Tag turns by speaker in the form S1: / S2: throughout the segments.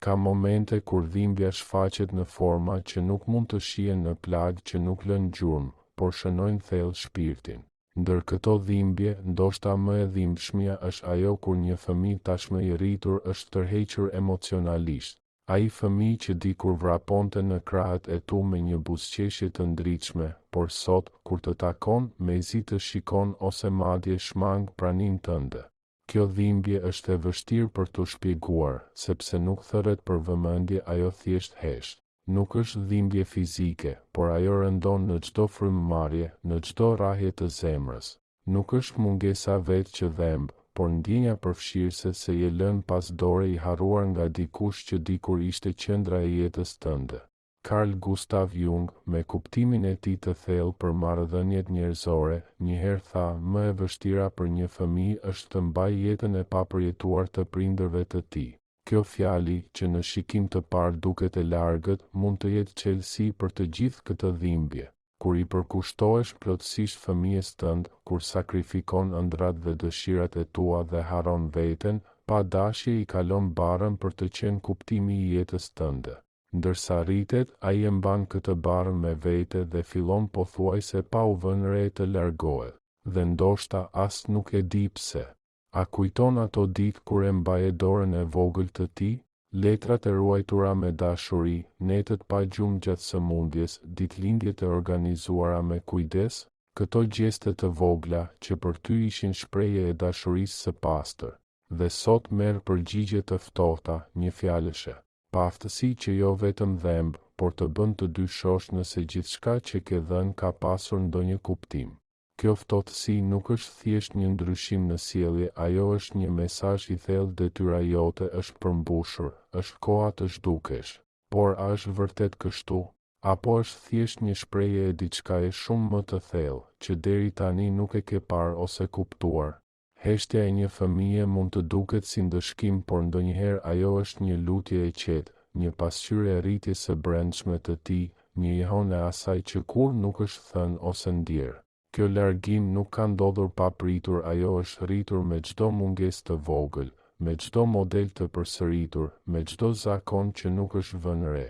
S1: Ka momente kur dhimbja shfaqet në forma që nuk mund të shihen në plagë që nuk lënë gjurmë, por shënojnë thellë shpirtin. Ndër këto dhimbje, ndoshta më e dhimbshmja është ajo kur një fëmijë tashmë i rritur është tërhequr emocionalisht. Ai fëmijë që dikur vraponte në krahët e tu me një buzëqeshje të ndritshme, por sot, kur të takon, mezi të shikon ose madje shmang praninë tënde. Kjo dhimbje është e vështirë për t'u shpjeguar, sepse nuk thërret për vëmendje ajo thjesht hesht. Nuk është dhimbje fizike, por ajo rëndon në çdo frymëmarrje, në çdo rrahje të zemrës. Nuk është mungesa vetë që dhemb, por ndjenja përfshirëse se je lënë pas dore i harruar nga dikush që dikur ishte qendra e jetës tënde. Carl Gustav Jung, me kuptimin e tij të thellë për marrëdhëniet njerëzore, njëherë tha, më e vështira për një fëmijë është të mbajë jetën e papërjetuar të prindërve të tij. Kjo fjali, që në shikim të parë duket e largët, mund të jetë çelësi për të gjithë këtë dhimbje. Kur i përkushtohesh plotësisht fëmijës tënd, kur sakrifikon ëndrrat dhe dëshirat e tua dhe harron veten, pa dashje i kalon barrën për të qenë kuptimi i jetës tënde. Ndërsa rritet, ai e mban këtë barrë me vete dhe fillon pothuajse pa u vënë re të largohet. Dhe ndoshta as nuk e di pse. A kujton ato ditë kur e mbaje dorën e vogël të tij? Letrat e ruajtura me dashuri, netët pa gjumë gjatë sëmundjes, ditëlindjet e organizuara me kujdes? Këto gjeste të vogla, që për ty ishin shprehje e dashurisë së pastër. Dhe sot merr përgjigje të ftohta, njëfjalëshe. Paaftësi që jo vetëm dhemb, por të bën të dyshosh nëse gjithçka që ke dhënë ka pasur ndonjë kuptim. Kjo ftohtësi nuk është thjesht një ndryshim në sjellje ajo është një mesazh i thellë detyra jote është përmbushur, është koha të zhdukesh. Por a është vërtet kështu? Apo është thjesht një shprehje e diçkaje shumë më të thellë, që deri tani nuk e ke parë ose kuptuar? Heshtja e një fëmije mund të duket si ndëshkim por ndonjëherë ajo është një lutje e qetë, një pasqyrë e rritjes së brendshme të tij, një jehonë e asaj që kurrë nuk është thënë ose ndjerë. Kjo largim nuk ka ndodhur papritur ajo është rritur me çdo mungesë të vogël, me çdo model të përsëritur, me çdo zakon që nuk është vënë re.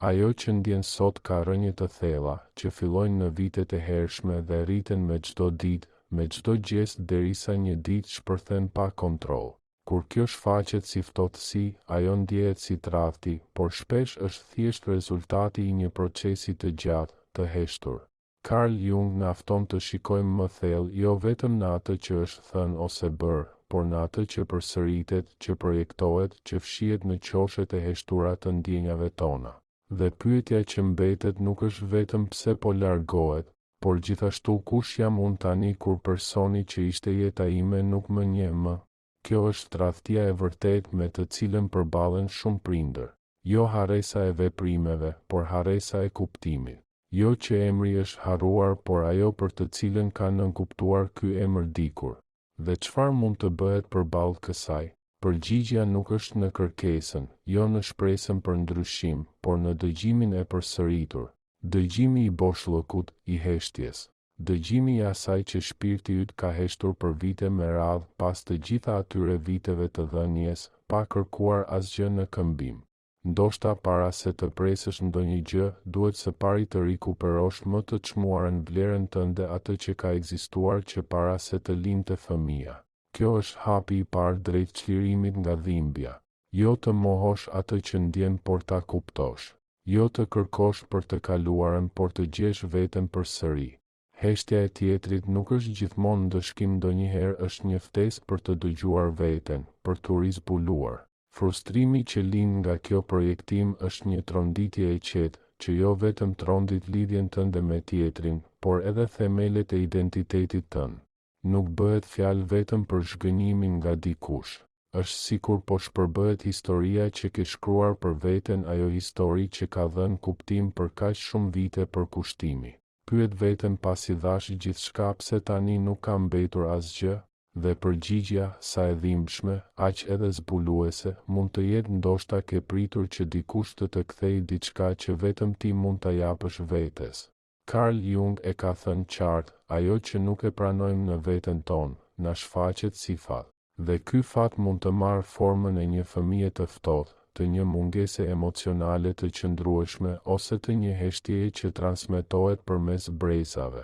S1: Ajo që ndjen sot ka rrënjë të thella, që fillojnë në vitet e hershme dhe rriten me çdo ditë, me çdo gjest derisa një ditë shpërthen pa kontroll. Kur kjo shfaqet si ftohtësi, ajo ndjehet si tradhti, por shpesh është thjesht rezultati i një procesi të gjatë, të heshtur. Carl Jung na fton të shikojmë më thellë jo vetëm në atë që është thënë ose bërë, por në atë që përsëritet, që projektohet, që fshihet në qoshet e heshtura të ndjenjave tona. Dhe pyetja që mbetet nuk është vetëm pse po largohet, por gjithashtu kush jam unë tani kur personi që ishte jeta ime nuk më njeh më? Kjo është tradhtia e vërtetë me të cilën përballen shumë prindër. Jo harresa e veprimeve, por harresa e kuptimit. Jo që emri është harruar por ajo për të cilën ka nënkuptuar ky emër dikur. Dhe çfarë mund të bëhet përballë kësaj? Përgjigja nuk është në kërkesën, jo në shpresën për ndryshim, por në dëgjimin e përsëritur. Dëgjimi i boshllëkut, i heshtjes. Dëgjimi i asaj që shpirti yt ka heshtur për vite me radhë pas të gjitha atyre viteve të dhënies, pa kërkuar asgjë në këmbim. Ndoshta para se të presësh ndonjë gjë, duhet së pari të rikuperosh më të çmuarën vlerën tënde atë që ka ekzistuar që para se të lindte fëmija. Kjo është hapi i parë drejt çlirimit nga dhimbja. Jo të mohosh atë që ndjen por ta kuptosh. Jo të kërkosh për të kaluarën por të gjesh veten përsëri. Heshtja e tjetrit nuk është gjithmonë ndëshkim ndonjëherë është një ftesë për të dëgjuar veten, për t'u rizbuluar. Frustrimi që lind nga kjo projektim është një tronditje e qetë, që jo vetëm trondit lidhjen tënde me tjetrin, por edhe themelet e identitetit tënd. Nuk bëhet fjalë vetëm për zhgënjimin nga dikush. Është sikur po shpërbëhet historia që ke shkruar për veten ajo histori që ka dhënë kuptim për kaq shumë vite përkushtimi. Pyet veten pasi dhashë gjithçka pse tani nuk ka mbetur asgjë? Dhe përgjigja, sa e dhimbshme, aq edhe zbuluese, mund të jetë ndoshta ke pritur që dikush të të kthejë diçka që vetëm ti mund ta japësh vetes. Carl Jung e ka thënë qartë, ajo që nuk e pranojmë në veten tonë, na shfaqet si fat. Dhe ky fat mund të marrë formën e një fëmije të ftohtë, të një mungese emocionale të qëndrueshme ose të një heshtjeje që transmetohet përmes brezave.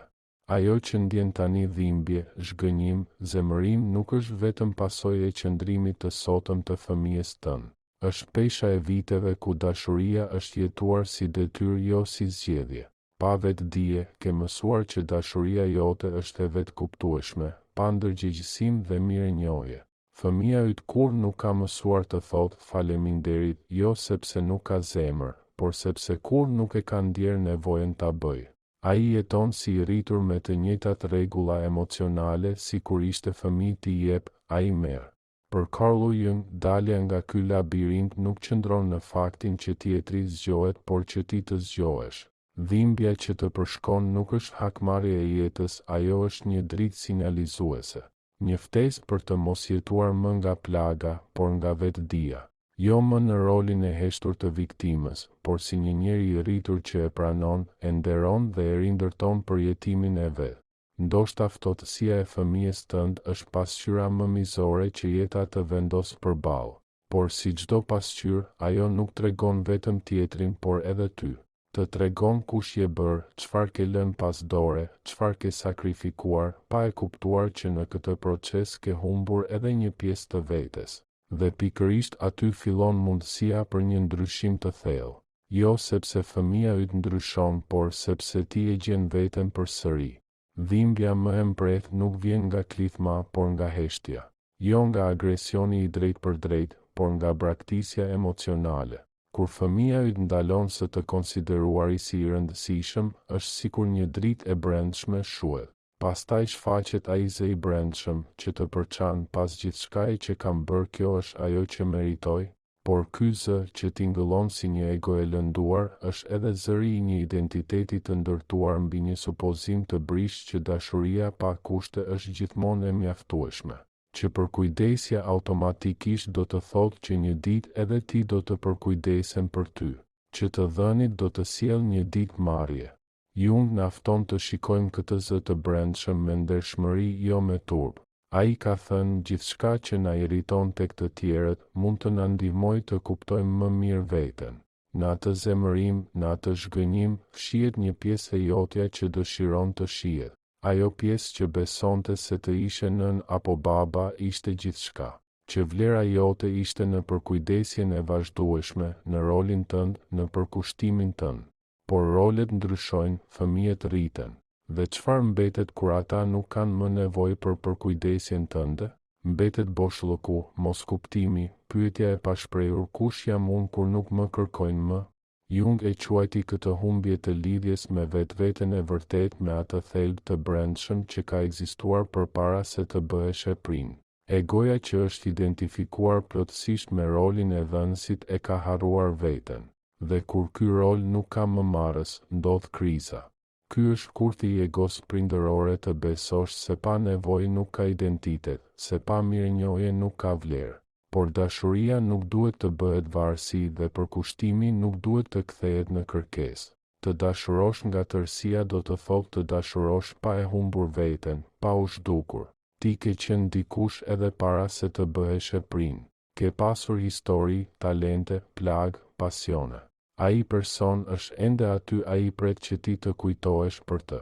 S1: Ajo që ndjen tani dhimbje, zhgënjim, zemërim nuk është vetëm pasojë e qëndrimit të sotëm të fëmijës tënd. Është pesha e viteve ku dashuria është jetuar si detyrë jo si zgjedhje. Pa vetëdije, ke mësuar që dashuria jote është e vetëkuptueshme, pa ndërgjegjësim dhe mirënjohje. Fëmija yt kurrë nuk ka mësuar të thotë faleminderit jo sepse nuk ka zemër, por sepse kurrë nuk e ka ndjerë nevojën ta bëjë. Ai jeton si i rritur me të njëjtat rregulla emocionale si kur ishte fëmijë ti jep, ai merr. Për Carl Jung, dalja nga ky labirint nuk qëndron në faktin që tjetri zgjohet por që ti të zgjohesh. Dhimbja që të përshkon nuk është hakmarrje e jetës ajo është një dritë sinjalizuese. Një ftesë për të mos jetuar më nga plaga, por nga vetëdija. Jo më në rolin e heshtur të viktimës, por si një njeri i rritur që e pranon, e nderon dhe e rindërton përjetimin e vet. Ndoshta ftohtësia e fëmijës tënd është pasqyra më mizore që jeta të vendos përballë. Por si çdo pasqyrë, ajo nuk tregon vetëm tjetrin por edhe ty. Të tregon kush je bërë, çfarë ke lënë pas dore, çfarë ke sakrifikuar, pa e kuptuar që në këtë proces ke humbur edhe një pjesë të vetes. Dhe pikërisht aty fillon mundësia për një ndryshim të thellë. Jo sepse fëmija yt ndryshon por sepse ti e gjen veten përsëri. Dhimbja më e mprehtë nuk vjen nga klithma por nga heshtja. Jo nga agresioni i drejtpërdrejtë, por nga braktisja emocionale. Kur fëmija yt ndalon së të konsideruari si i rëndësishëm, është sikur një dritë e brendshme shuhet. Pastaj shfaqet ai zë i brendshëm, që të përçan, pas gjithçkaje që kam bërë kjo është ajo që meritoj? Por ky zë, që tingëllon si një ego e lënduar, është edhe zëri i një identiteti të ndërtuar mbi një supozim të brishtë që dashuria pa kushte është gjithmonë e mjaftueshme. Që përkujdesja automatikisht do të thotë që një ditë edhe ti do të përkujdesen për ty. Që të dhënit do të sjellë një ditë marrje. Jung na fton të shikojmë këtë zë të brendshëm me ndershmëri jo me turp. Ai ka thënë gjithçka që na irriton tek të tjerët mund të na ndihmojë të kuptojmë më mirë veten. Në atë zemërim, në atë zhgënjim, fshihet një pjesë e jotja që dëshiron të shihet. Ajo pjesë që besonte se të ishe nënë apo baba ishte gjithçka. Që vlera jote ishte në përkujdesjen e vazhdueshme, në rolin tënd, në përkushtimin tënd. Por rolet ndryshojnë, fëmijët rriten. Dhe çfarë mbetet kur ata nuk kanë më nevojë për përkujdesjen tënde? Mbetet boshllëku, moskuptimi, pyetja e pashprehur kush jam unë kur nuk më kërkojnë më? Jung e quajti këtë humbje të lidhjes me vetveten e vërtetë me atë thelb të brendshëm që ka ekzistuar përpara se të bëheshe prind. Egoja që është identifikuar plotësisht me rolin e dhënësit e ka harruar veten. Dhe kur ky rol nuk ka më marrës, ndodh kriza. Ky është kurthi i egos prindërore të besosh se pa nevojë nuk ka identitet, se pa mirënjohje nuk ka vlerë. Por dashuria nuk duhet të bëhet varësi dhe përkushtimi nuk duhet të kthehet në kërkesë. Të dashurosh nga tërësia do të thotë të dashurosh pa e humbur veten, pa u zhdukur. Ti ke qenë dikush edhe para se të bëheshe prind. Ke pasur histori, talente, plagë, pasione. Ai person është ende aty ai pret që ti të kujtohesh për të.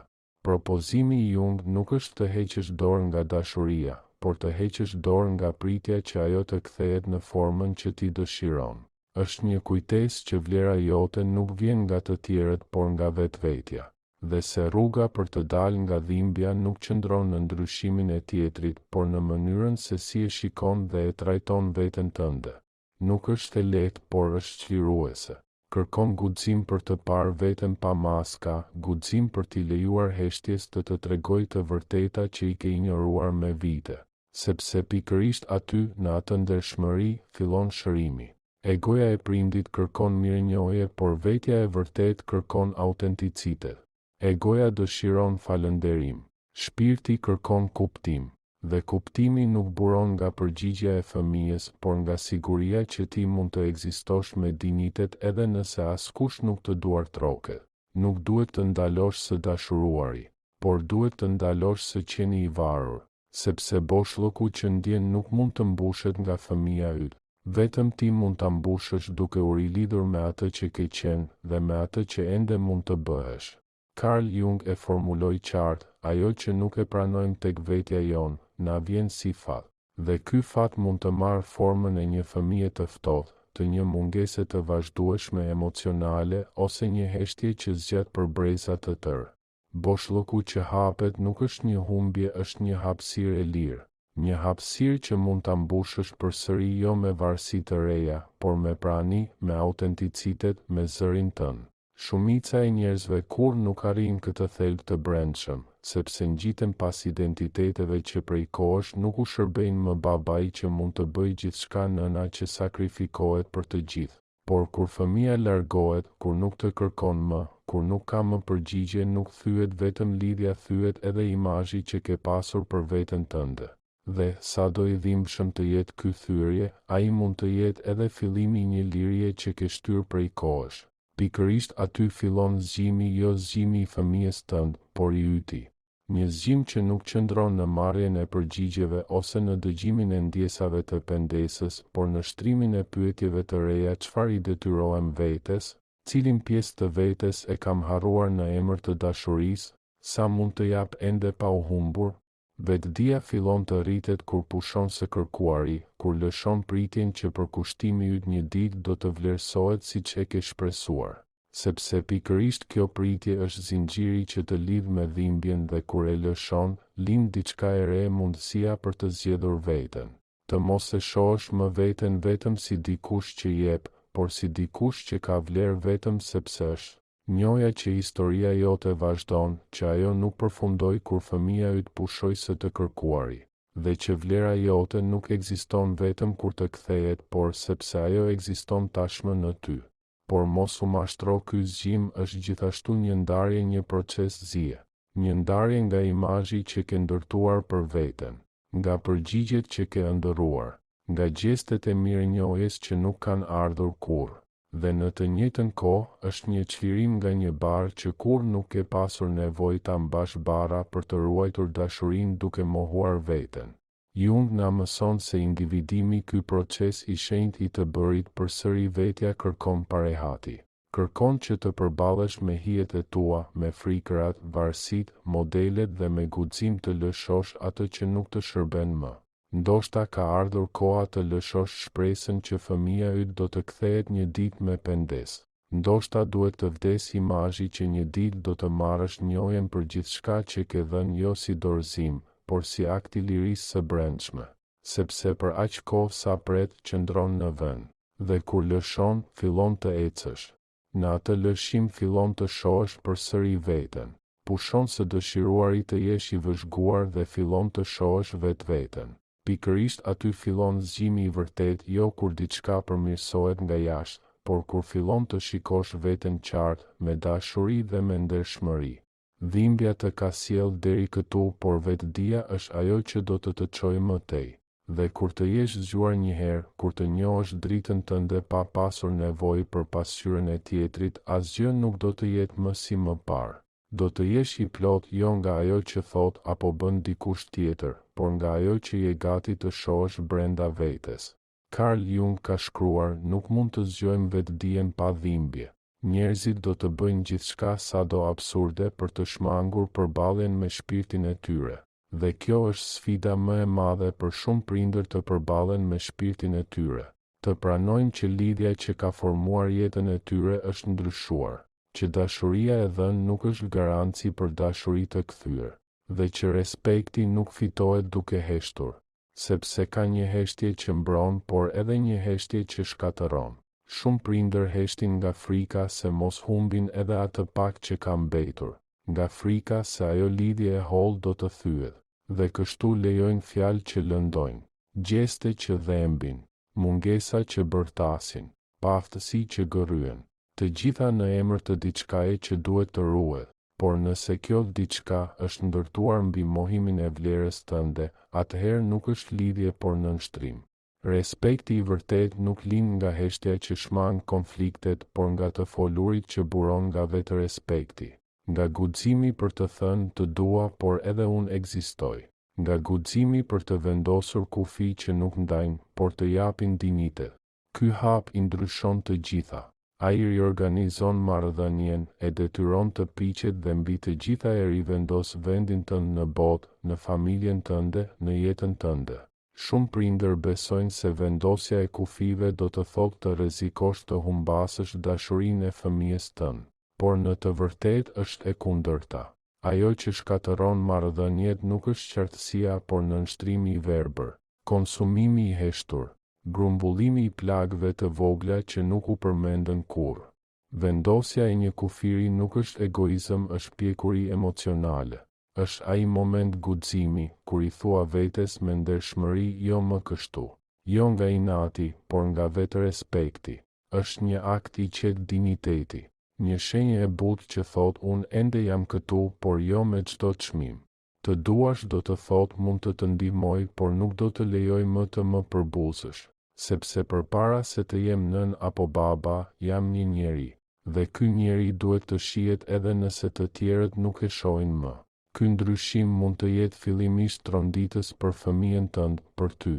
S1: Propozimi i Jung nuk është të heqësh dorë nga dashuria, por të heqësh dorë nga pritja që ajo të kthehet në formën që ti dëshiron. Është një kujtesë që vlera jote nuk vjen nga të tjerët por nga vetvetja. Dhe se rruga për të dalë nga dhimbja nuk qëndron në ndryshimin e tjetrit, por në mënyrën se si e shikon dhe e trajton veten tënde. Nuk është e lehtë, por është çliruese. Kërkon guxim për të parë veten pa maska, guxim për t'i lejuar heshtjes të të tregojë të vërteta që i ke injoruar me vite. Sepse pikërisht aty, në atë ndershmëri, fillon shërimi. Egoja e prindit kërkon mirënjohje por vetja e vërtetë kërkon autenticitet. Egoja dëshiron falënderim. Shpirti kërkon kuptim. Dhe kuptimi nuk buron nga përgjigja e fëmijës por nga siguria që ti mund të ekzistosh me dinjitet edhe nëse askush nuk të duartroket. Nuk duhet të ndalosh së dashuruari. Por duhet të ndalosh së qeni i varur. Sepse boshllëku që ndjen nuk mund të mbushet nga fëmija yt. Vetëm ti mund ta mbushësh duke u rilidhur me atë që ke qenë dhe me atë që ende mund të bëhesh. Carl Jung e formuloi qartë, ajo që nuk e pranojmë tek vetja jonë, na vjen si fat. Dhe ky fat mund të marrë formën e një fëmije të ftohtë, të një mungese të vazhdueshme emocionale ose një heshtje që zgjat për breza të tërë. Boshllëku që hapet nuk është një humbje është një hapësirë e lirë. Një hapësirë që mund ta mbushësh përsëri jo me varësi të reja, por me prani, me autenticitet, me zërin tënd. Shumica e njerëzve kurrë nuk arrijnë këtë thelb të brendshëm, sepse ngjiten pas identiteteve që prej kohësh nuk u shërbejnë më babai që mund të bëjë gjithçka nëna që sakrifikohet për të gjithë. Por kur fëmija largohet, kur nuk të kërkon më, kur nuk ka më përgjigje nuk thyhet vetëm lidhja thyhet edhe imazhi që ke pasur për veten tënde. Dhe, sado i dhimbshëm të jetë ky thyerje, ai mund të jetë edhe fillimi i një lirie që ke shtyrë prej kohësh. Pikërisht aty fillon zgjimi jo zgjimi i fëmijës tënd, por i yti. Një zgjim që nuk qëndron në marrjen e përgjigjeve ose në dëgjimin e ndjesave të pendesës, por në shtrimin e pyetjeve të reja çfarë i detyrohem vetes? Cilin pjesë të vetes e kam harruar në emër të dashurisë? Sa mund të jap ende pa u humbur? Vetëdija fillon të rritet kur pushon së kërkuari, kur lëshon pritjen që përkushtimi yt një ditë do të vlerësohet siç e ke shpresuar. Sepse pikërisht kjo pritje është zinxhiri që të lidh me dhimbjen dhe kur e lëshon, lind diçka e re mundësia për të zgjedhur veten. Të mos e shohësh më veten vetëm si dikush që jep, por si dikush që ka vlerë vetëm sepse është. Njohja që historia jote vazhdon, që ajo nuk përfundoi kur fëmija yt pushoi së të kërkuari. Dhe që vlera jote nuk ekziston vetëm kur të kthehet por sepse ajo ekziston tashmë në ty. Por mos u mashtro ky zgjim është gjithashtu një ndarje një proces zie. Një ndarje nga imazhi që ke ndërtuar për veten. Nga përgjigjet që ke ëndërruar. Nga gjestet e mirënjohjes që nuk kanë ardhur kurrë. Dhe në të njëjtën kohë, është një çlirim nga një barrë që kurrë nuk ke pasur nevojë ta mbash barra për të ruajtur dashurinë duke mohuar veten. Jung na mëson se individimi ky proces i shenjtë i të bërit përsëri vetja kërkon parehati. Kërkon që të përballesh me hijet e tua, me frikërat, varësitë, modelet dhe me guxim të lëshosh atë që nuk të shërben më. Ndoshta ka ardhur koha të lëshosh shpresën që fëmija yt do të kthehet një ditë me pendesë. Ndoshta duhet të vdesë imazhi që një ditë do të marrësh njohjen për gjithçka që ke dhënë jo si dorëzim, por si akt i lirisë së brendshme. Sepse për aq kohë sa pret, qëndron në vend. Dhe kur lëshon, fillon të ecësh. Në atë lëshim fillon të shohësh përsëri veten. Pushon së dëshiruari të jesh i vëzhguar dhe fillon të shohësh vetveten. Pikërisht aty fillon zgjimi i vërtetë jo kur diçka përmirësohet nga jashtë, por kur fillon të shikosh veten qartë, me dashuri dhe me ndershmëri. Dhimbja të ka sjellë deri këtu por vetëdija është ajo që do të të çojë më tej. Dhe kur të jesh zgjuar njëherë, kur të njohësh dritën tënde pa pasur nevojë për pasqyrën e tjetrit asgjë nuk do të jetë më si më parë. Do të jesh i plotë jo nga ajo që thotë apo bën dikush tjetër, por nga ajo që je gati të shohësh brenda vetes. Carl Jung ka shkruar nuk mund të zgjojmë vetëdijen pa dhimbje. Njerëzit do të bëjnë gjithçka sado absurde për të shmangur përballjen me shpirtin e tyre. Dhe kjo është sfida më e madhe për shumë prindër të përballen me shpirtin e tyre. Të pranojnë që lidhja që ka formuar jetën e tyre është ndryshuar. Që dashuria e dhënë nuk është garanci për dashuri të kthyer. Dhe që respekti nuk fitohet duke heshtur. Sepse ka një heshtje që mbron por edhe një heshtje që shkatërron. Shumë prindër heshtin nga frika se mos humbin edhe atë pak që ka mbetur. Nga frika se ajo lidhje e hollë do të thyhet. Dhe kështu lejojnë fjalë që lëndojnë. Gjeste që dhembin. Mungesa që bërtasin. Paaftësi që gërryen. Të gjitha në emër të diçkaje që duhet të ruhet. Por nëse kjo diçka është ndërtuar mbi mohimin e vlerës tënde, atëherë nuk është lidhje por nënshtrim. Respekti i vërtetë nuk lind nga heshtja që shmang konfliktet por nga të folurit që buron nga vetërespekti. Nga guximi për të thënë të dua por edhe unë ekzistoj. Nga guximi për të vendosur kufij që nuk ndajnë, por të japin dinjitet. Ky hap i ndryshon të gjitha. Ai riorganizon marrëdhënien, e detyron të piqet dhe mbi të gjitha e rivendos vendin tënd në botë, në familjen tënde, në jetën tënde. Shumë prindër besojnë se vendosja e kufijve do të thotë të rrezikosh të humbasësh dashurinë e fëmijës tënd. Por në të vërtetë është e kundërta. Ajo që shkatërron marrëdhëniet nuk është qartësia por nënshtrimi i verbër. Konsumimi i heshtur. Grumbullimi i plagëve të vogla që nuk u përmendën kurrë. Vendosja e një kufiri nuk është egoizëm është pjekuri emocionale. Është ai moment guximi, kur i thua vetes me ndershmëri jo më kështu. Jo nga inati, por nga vetërespekti. Është një akt i qetë dinjiteti. Një shenjë e butë që thotë unë ende jam këtu, por jo me çdo çmim. Të duash do të thotë mund të të ndihmoj, por nuk do të lejoj më të më përbuzësh. Sepse përpara se të jem nënë apo baba, jam një njeri. Dhe ky njeri duhet të shihet edhe nëse të tjerët nuk e shohin më. Ky ndryshim mund të jetë fillimisht tronditës për fëmijën tënd, për ty.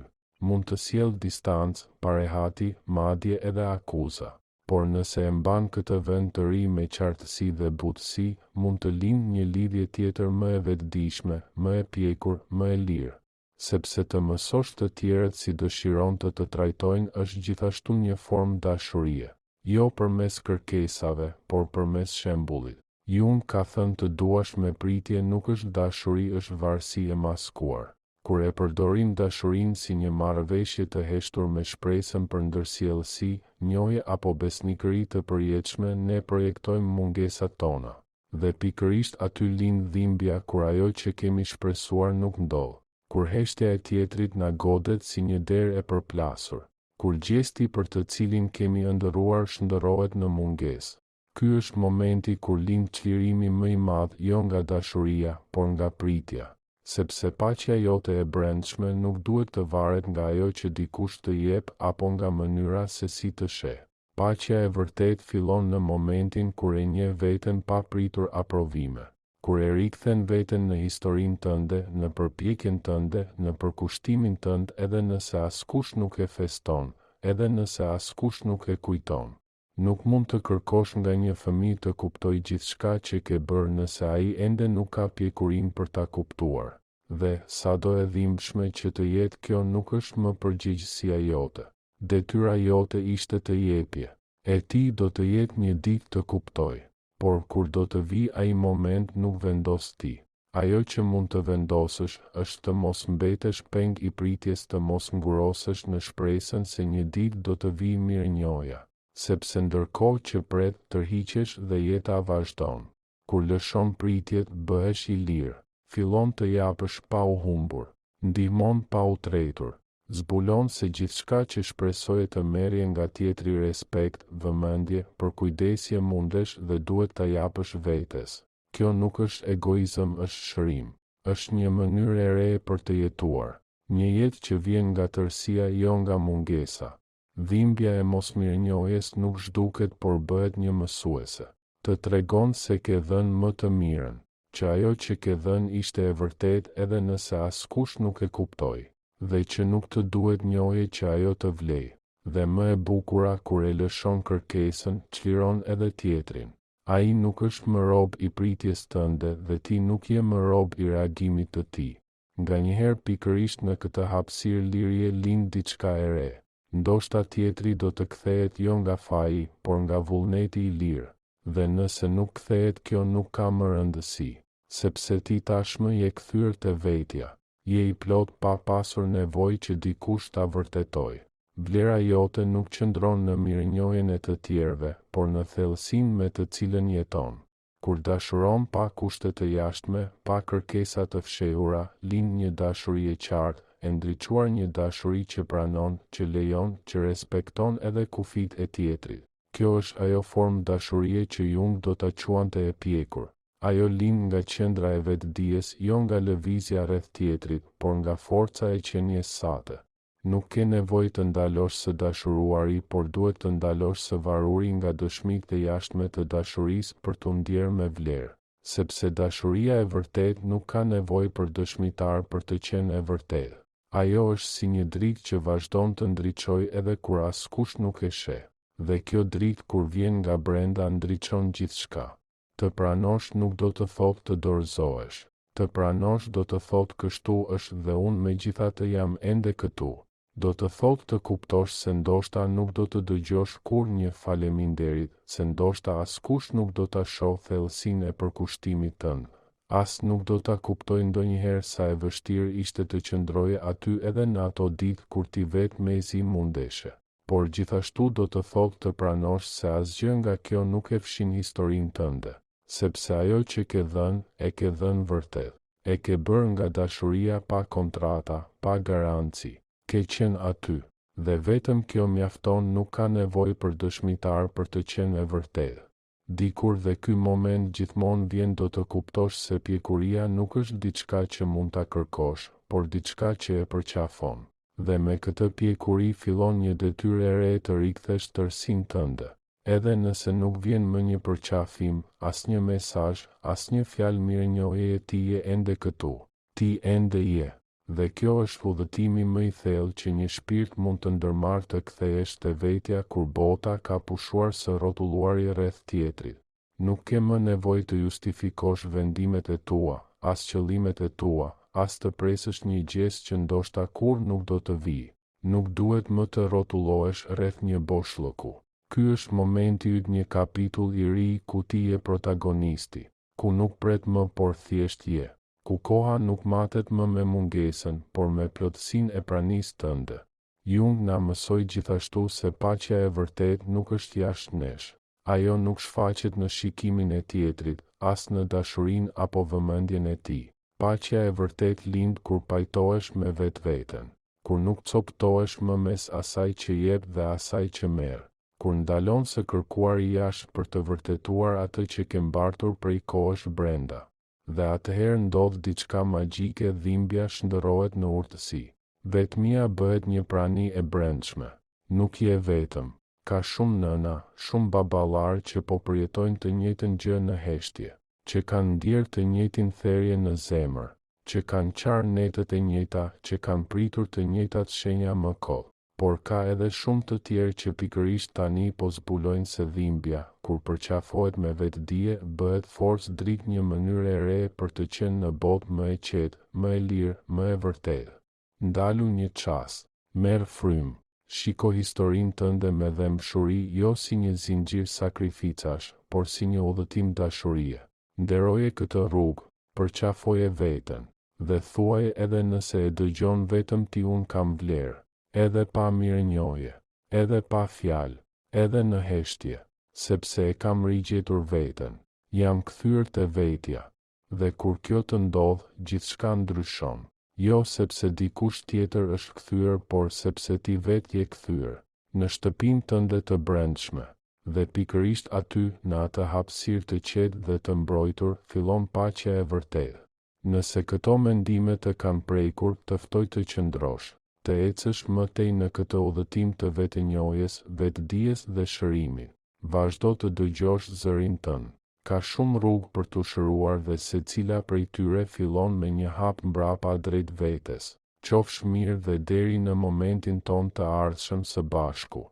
S1: Mund të sjellë distancë, parehati, madje edhe akuza. Por nëse e mban këtë vend të ri me qartësi dhe butësi, mund të lindë një lidhje tjetër më e vetëdijshme, më e pjekur, më e lirë. Sepse të mësosh të tjerët si dëshiron të të trajtojnë është gjithashtu një formë dashurie. Jo përmes kërkesave, por përmes shembullit. Jung ka thënë të duash me pritje nuk është dashuri është varësi e maskuar. Kur e përdorim dashurinë si një marrëveshje të heshtur me shpresën për ndërsjellësi, njohje apo besnikëri të përjetshme ne projektojmë mungesat tona. Dhe pikërisht aty lind dhimbja kur ajo që kemi shpresuar nuk ndodh. Kur heshtja e tjetrit na godet si një derë e përplasur. Kur gjesti për të cilin kemi ëndërruar shndërrohet në mungesë. Ky është momenti kur lind çlirimi më i madh jo nga dashuria, por nga pritja. Sepse paqja jote e brendshme nuk duhet të varet nga ajo që dikush të jep apo nga mënyra se si të sheh. Paqja e vërtetë fillon në momentin kur e njeh veten pa pritur aprovime. Kur e rikthen veten në historinë tënde, në përpjekjen tënde, në përkushtimin tënd edhe nëse askush nuk e feston, edhe nëse askush nuk e kujton. Nuk mund të kërkosh nga një fëmijë të kuptojë gjithçka që ke bërë nëse ai ende nuk ka pjekurinë për ta kuptuar. Dhe, sado e dhimbshme që të jetë kjo nuk është më përgjegjësia jote. Detyra jote ishte të jepje. E tij do të jetë një ditë të kuptojë. Por kur do të vijë ai moment nuk vendos ti. Ajo që mund të vendosësh, është të mos mbetesh peng i pritjes të mos ngurosesh në shpresën se një ditë do të vijë mirënjohja. Sepse ndërkohë që pret, tërhiqesh dhe jeta vazhdon. Kur lëshon pritjet, bëhesh i lirë. Fillon të japësh pa u humbur. Ndihmon pa u tretur. Zbulon se gjithçka që shpresoje të merrje nga tjetri respekt, vëmendje, përkujdesje mundesh dhe duhet ta japësh vetes. Kjo nuk është egoizëm është shërim. Është një mënyrë e re për të jetuar. Një jetë që vjen nga tërësia jo nga mungesa. Dhimbja e mosmirënjohjes nuk zhduket por bëhet një mësuese. Të tregon se ke dhënë më të mirën. Që ajo që ke dhënë ishte e vërtetë edhe nëse askush nuk e kuptoi. Dhe që nuk të duhet njohje që ajo të vlejë. Dhe më e bukura kur e lëshon kërkesën, çliron edhe tjetrin. Ai nuk është më rob i pritjes tënde dhe ti nuk je më rob i reagimit të tij. Nganjëherë pikërisht në këtë hapësirë lirie lind diçka e re. Ndoshta tjetri do të kthehet jo nga faji, por nga vullneti i lirë. Dhe nëse nuk kthehet kjo nuk ka më rëndësi. Sepse ti tashmë je kthyer te vetja. Je i plotë pa pasur nevojë që dikush ta vërtetojë. Vlera jote nuk qëndron në mirënjohjen e të tjerëve, por në thellësinë me të cilën jeton. Kur dashuron pa kushte të jashtme, pa kërkesa të fshehura, lind një dashuri e qartë, e ndriçuar një dashuri që pranon, që lejon, që respekton edhe kufijtë e tjetrit. Kjo është ajo formë dashurie që Jung do ta quante e pjekur. Ajo lind nga qendra e vetëdijes, jo nga lëvizja rreth tjetrit, por nga forca e qenies sate. Nuk ke nevojë të ndalosh së dashuruari por duhet të ndalosh së varuri nga dëshmitë e jashtme të dashurisë për t'u ndjerë me vlerë. Sepse dashuria e vërtetë nuk ka nevojë për dëshmitarë për të qenë e vërtetë. Ajo është si një dritë që vazhdon të ndriçojë edhe kur askush nuk e sheh. Dhe kjo dritë kur vjen nga brenda ndriçon gjithçka. Të pranosh nuk do të thotë të dorëzohesh. Të pranosh do të thotë kështu është dhe unë megjithatë jam ende këtu. Do të thotë të kuptosh se ndoshta nuk do të dëgjosh kurrë një faleminderit, se ndoshta askush nuk do ta shohë thellësinë e përkushtimit tënd, as nuk do ta kuptojë ndonjëherë sa e vështirë ishte të qëndroje aty edhe në ato ditë kur ti vetë mezi mundeshe. Por gjithashtu do të thotë të pranosh se asgjë nga kjo nuk e fshin historinë tënde. Sepse ajo që ke dhënë, e ke dhënë vërtet. E ke bërë nga dashuria pa kontrata, pa garanci. Ke qenë aty. Dhe vetëm kjo mjafton nuk ka nevojë për dëshmitarë për të qenë e vërtetë. Dikur dhe ky moment gjithmonë vjen do të kuptosh se pjekuria nuk është diçka që mund ta kërkosh, por diçka që e përqafon. Dhe me këtë pjekuri fillon një detyrë e re të rikthesh tërësinë tënde. Edhe nëse nuk vjen më një përqafim, asnjë mesazh, asnjë fjalë mirënjohjeje ti je ende këtu. Ti ende je. Dhe kjo është udhëtimi më i thellë që një shpirt mund të ndërmarrë të kthehesh te vetja kur bota ka pushuar së rrotulluari rreth tjetrit. Nuk ke më nevojë të justifikosh vendimet e tua, as qëllimet e tua, as të presësh një gjest që ndoshta kurrë nuk do të vijë. Nuk duhet më të rrotullohesh rreth një boshllëku. Ky është momenti yt një kapitull i ri ku ti je protagonisti. Ku nuk pret më por thjesht je. Ku koha nuk matet më me mungesën, por me plotësinë e pranisë tënde. Jung na mësoi gjithashtu se paqja e vërtetë nuk është jashtë nesh. Ajo nuk shfaqet në shikimin e tjetrit, as në dashurinë apo vëmendjen e tij. Paqja e vërtetë lind kur pajtohesh me vetveten. Kur nuk copëtohesh më mes asaj që jep dhe asaj që merr. Kur ndalon së kërkuari jashtë për të vërtetuar atë që ke mbartur prej kohësh brenda. Dhe atëherë ndodh diçka magjike dhimbja shndërrohet në urtësi. Vetmia bëhet një prani e brendshme. Nuk je vetëm. Ka shumë nëna, shumë baballarë që po përjetojnë të njëjtën gjë në heshtje. Që kanë ndjerë të njëjtin therje në zemër. Që kanë qarë netët e njëjta, që kanë pritur të njëjtat shenja më kot. Por ka edhe shumë të tjerë që pikërisht tani po zbulojnë se dhimbja, kur përqafohet me vetëdije, bëhet forcë dritë një mënyrë e re për të qenë në botë më e qetë, më e lirë, më e vërtetë. Ndalu një çast. Merr frymë. Shiko historinë tënde me dhembshuri jo si një zinxhir sakrificash, por si një udhëtim dashurie. Nderoje këtë rrugë. Përqafoje veten. Dhe thuaje edhe nëse e dëgjon vetëm ti unë kam vlerë. Edhe pa mirënjohje. Edhe pa fjalë. Edhe në heshtje. Sepse e kam rigjetur veten. Jam kthyer te vetja. Dhe kur kjo të ndodhë, gjithçka ndryshon. Jo sepse dikush tjetër është kthyer por sepse ti vetë je kthyer. Në shtëpinë tënde të brendshme. Dhe pikërisht aty, në atë hapësirë të qetë dhe të mbrojtur, fillon paqja e vërtetë. Nëse këto mendime të kanë prekur, të ftoj të qëndrosh. Të ecësh më tej në këtë udhëtim të vetënjohjes, vetëdijes dhe shërimit. Vazhdo të dëgjosh zërin tënd. Ka shumë rrugë për t'u shëruar dhe secila prej tyre fillon me një hap mbrapa drejt vetes. Qofsh mirë dhe deri në momentin tonë të ardhshëm së bashku.